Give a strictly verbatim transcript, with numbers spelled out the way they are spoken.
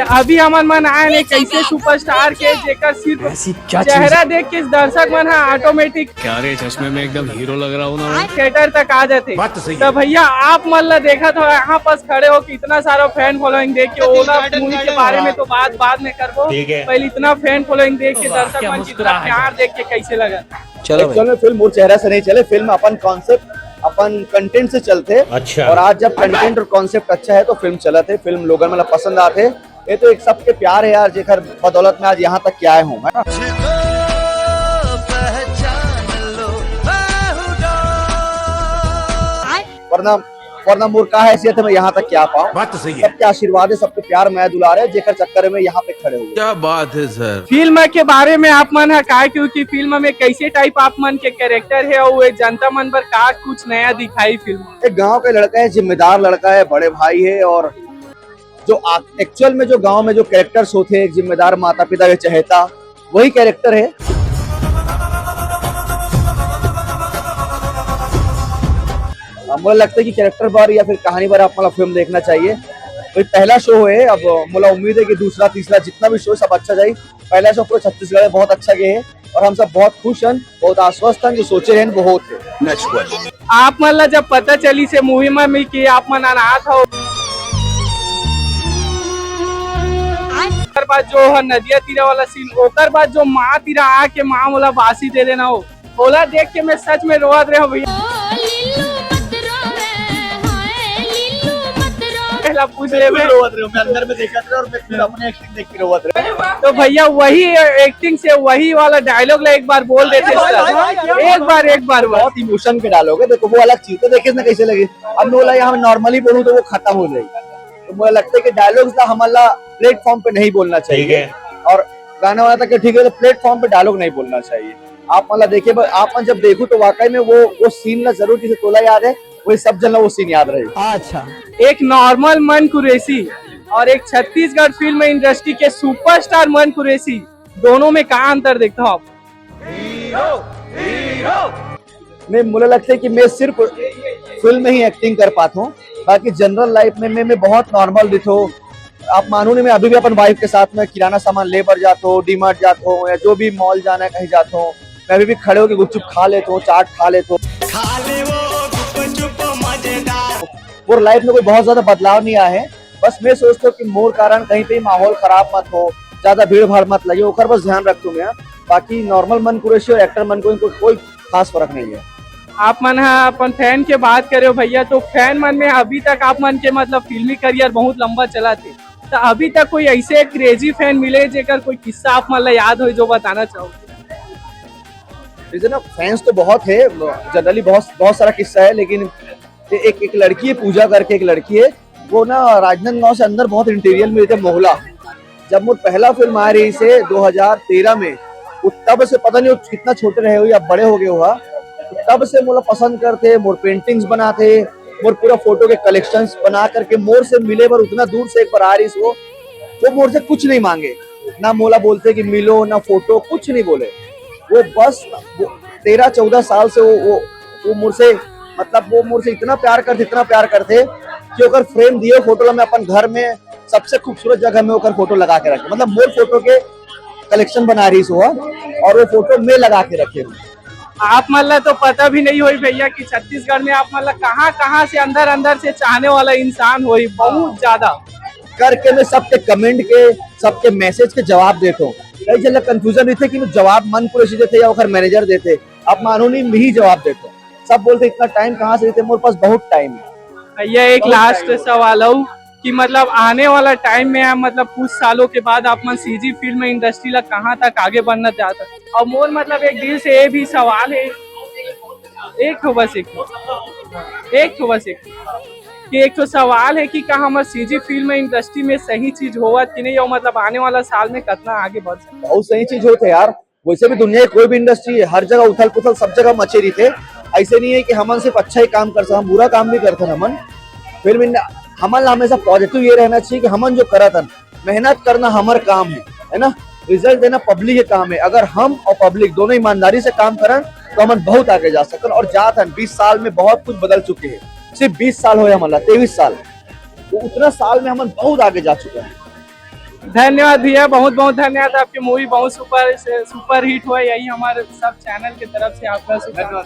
अभी हमन मन आए ने कैसे सुपरस्टार के, जेकर सिर्फ ऐसी क्या चीज चेहरा देख के दर्शक मन हा ऑटोमेटिक क्या रे, चश्मे में एकदम हीरो लग रहा हूँ ना मैं। थिएटर तक आ जाते। बात तो सही तो है। भैया, आप मन ला देखत हो, यहाँ पास खड़े हो, कितना सारा फैन फॉलोइंग देख के, ओला मूवी के बारे में तो बात बाद में करबो। ठीक है। पहले इतना फैन फॉलोइंग देख के, दर्शक मन कितना प्यार देख के कैसे लगा? चलो भाई। एक्चुअल में फिल्म मोर चेहरा से नहीं चले, फिल्म अपन कॉन्सेप्ट, अपन कंटेंट से चलते। अच्छा। और आज जब कंटेंट और कॉन्सेप्ट अच्छा है तो फिल्म चलत है, फिल्म लोगन मन ला पसंद आते। ये तो एक सबके प्यार है यार, जेकर बदौलत में आज यहाँ तक के आए हूँ मैं। वरना, वरना मोर का हैसियत है मैं यहाँ तक के आ पाऊँ। बात तो सही है। सबके आशीर्वाद है, सबके प्यार, मया दुलार है, जेकर चक्कर में यहाँ पे खड़े हुए। क्या बात है सर। फिल्म के बारे में आप मन ह का, क्योंकि फिल्म में कैसे टाइप आप मन के कैरेक्टर है और वो जनता मन पर का कुछ नया दिखाई फिल्म? एक गांव का लड़का है, जिम्मेदार लड़का है, बड़े भाई है, और जो एक्चुअल में जो गांव में जो कैरेक्टर्स होते हैं, एक जिम्मेदार माता पिता के चहेता, वही कैरेक्टर है। अब मुझे लगता है कि कैरेक्टर बार या फिर कहानी बार आप मतलब फिल्म देखना चाहिए। तो ये पहला शो है, अब मुझे उम्मीद है कि दूसरा, तीसरा, जितना भी शो, सब अच्छा जाए। पहला शो पूरे छत्तीसगढ़ में बहुत अच्छा गया है और हम सब बहुत खुश हैं, बहुत आश्वस्त हैं, जो सोचे हैं वो होत है। Next question. आप मन ला जब पता चली से मूवी में, में कि आप मन अनाथ हो, ओकर बाद जो ह नदिया तीरा वाला सीन, ओकर बाद जो माँ तीरा आके माँ मोला बासी दे देना हो, ओला देख के मैं सच में रोवत रहे हूँ भैया। ओ लीलू मत रोवे, हाय लीलू मत रोवे। पहला पूछ ले मैं। रोवत रहे हो, मैं अंदर में देखत रहे और मैं खुद अपने एक्टिंग देख के रोवत रहे। तो भैया, वही एक्टिंग से वही वाला डायलॉग ला एक बार बोल देते सर, एक बार, एक बार बस। बहुत इमोशन के डायलॉग है, देखो वो अलग चीज है, देखिए इसमें कैसे लगे। अब मैं बोला यहाँ नॉर्मली बोलूँ तो वो खत्म हो जाएगी। तो मुझे लगता है कि डायलॉग्स ला हमला प्लेटफॉर्म पे नहीं बोलना चाहिए। ठीक है। और गाना वाला तक के ठीक है, तो प्लेटफॉर्म पे डायलॉग नहीं बोलना चाहिए। आप मतलब देखिए, ब-, आप मन जब देखो तो वाकई में वो, वो सीन ला जरूर, जिसे तोला याद है, वही सब जन ला वो सीन याद रहे। अच्छा। एक नॉर्मल मन कुरैशी और एक छत्तीसगढ़ फिल्म इंडस्ट्री के सुपरस्टार मन कुरैशी, दोनों में का अंतर देखता हो आप? नहीं, मुझे लगता है कि मैं सिर्फ फिल्म में ही एक्टिंग कर पाता हूँ, बाकी जनरल लाइफ में मैं, मैं बहुत नॉर्मल दिखो। आप मानो नहीं, मैं अभी भी अपन वाइफ के साथ में किराना सामान ले बर जाता हूँ, डीमार्ट जाता हूँ या जो भी मॉल जाना है कहीं जाता हूँ, मैं अभी भी खड़े होकर गुपचुप खा लेता हूँ, चाट खा लेता हूँ। खा ले वो गुपचुप मजेदार। मोर लाइफ में कोई बहुत ज्यादा बदलाव नहीं आया है। बस मैं सोचता हूँ कि मोर कारण कहीं पे माहौल खराब मत हो, ज्यादा भीड़ भाड़ मत लगे, ओकर बस ध्यान रखता हूँ मैं। बाकी नॉर्मल मन कुरैशी और एक्टर मन को इनको कोई खास फर्क नहीं है। आप मन ह अपन फैन के बात करे हो भैया, तो फैन मन में अभी तक आप मन के मतलब फिल्मी करियर बहुत लंबा चला थे, तो अभी तक कोई ऐसे क्रेजी फैन मिले जेकर कोई किस्सा आप मन ला याद हो जो बताना चाहो? जैसे ना, फैंस तो बहुत है, जनरली बहुत, बहुत सारा किस्सा है, लेकिन एक, एक लड़की है, पूजा करके एक लड़की है, वो ना राजनांदगांव से अंदर बहुत इंटीरियर में रहते, मोहला। जब मोर पहला फिल्म आ रही से दो हज़ार तेरह में, वो तब से पता नहीं वो कितना छोटे रहे हो या बड़े हो गए हो, हाँ। तो तब से मोला पसंद करते, मोर पेंटिंग्स बनाते, मोर पूरा फोटो के कलेक्शंस बना करके मोर से मिले बर उतना दूर से एक बार आ रही से वो, वो मोर से कुछ नहीं मांगे, ना मोला बोलते कि मिलो, ना फोटो, कुछ नहीं बोले। वो बस वो तेरह चौदह साल से वो, वो, वो मोर से, मतलब वो मोर से इतना प्यार करते, इतना प्यार करते कि ओकर फ्रेम दिए फोटो ला मैं अपन घर में सबसे खूबसूरत जगह में ओकर फोटो लगा के रखे, मतलब मोर फोटो के कलेक्शन बना रही से वो, और वो फोटो मैं लगा के रखे हूँ। आप मन ला तो पता भी नहीं होई भैया कि छत्तीसगढ़ में आप मन ला कहाँ कहाँ से अंदर अंदर से चाहने वाला इंसान होई, बहुत ज्यादा। करके मैं सबके कमेंट के, सबके मैसेज के जवाब देता हूँ। कई जगह कंफ्यूजन रहिथे कि मैं जवाब मन कुरैशी देथे या ओकर मैनेजर देथे। आप मानो नहीं, मैं ही जवाब देता हूँ। सब बोलते इतना टाइम कहाँ से देथे, मोर पास बहुत टाइम है। भैया, एक लास्ट सवाल हो कि मतलब आने वाला टाइम में, मतलब कुछ सालों के बाद आप मन सीजी फिल्म इंडस्ट्री ला कहाँ तक आगे बढ़ना चाहता? और मोर मतलब एक दिल से ये भी सवाल है, एक ठो बस, एक ठो, एक ठो बस, एक ठो, कि एक ठो सवाल है कि का हमर सीजी फिल्म इंडस्ट्री में सही चीज होवत कि नहीं, और मतलब आने वाला साल में कितना आगे बढ़ सकता? बहुत सही चीज होत है यार। वैसे भी दुनिया की कोई भी इंडस्ट्री है, हर जगह उथल पुथल, सब जगह मचे रहिथे। ऐसे नहीं है कि हमन सिर्फ अच्छा ही काम कर सकथन, हम बुरा काम भी करथन। हमन फिल्म इंड-, हमन ला हमेशा पॉजिटिव ये रहना चाहिए कि हमन जो करत हन, मेहनत करना हमर काम है, है ना? रिजल्ट देना पब्लिक के काम है। अगर हम और पब्लिक दोनों ईमानदारी से काम करन तो हमन बहुत आगे जा सकथन। और जात हन, बीस साल में बहुत कुछ बदल चुके हैं। सिर्फ बीस साल होए हमन ला, तेईस साल, वो उतना साल में हमन बहुत आगे जा चुके हैं। धन्यवाद भैया, बहुत बहुत धन्यवाद। आपके मूवी बहुत सुपर, सुपर हिट हुआ, यही हमारे सब चैनल की तरफ से आपका सुपर।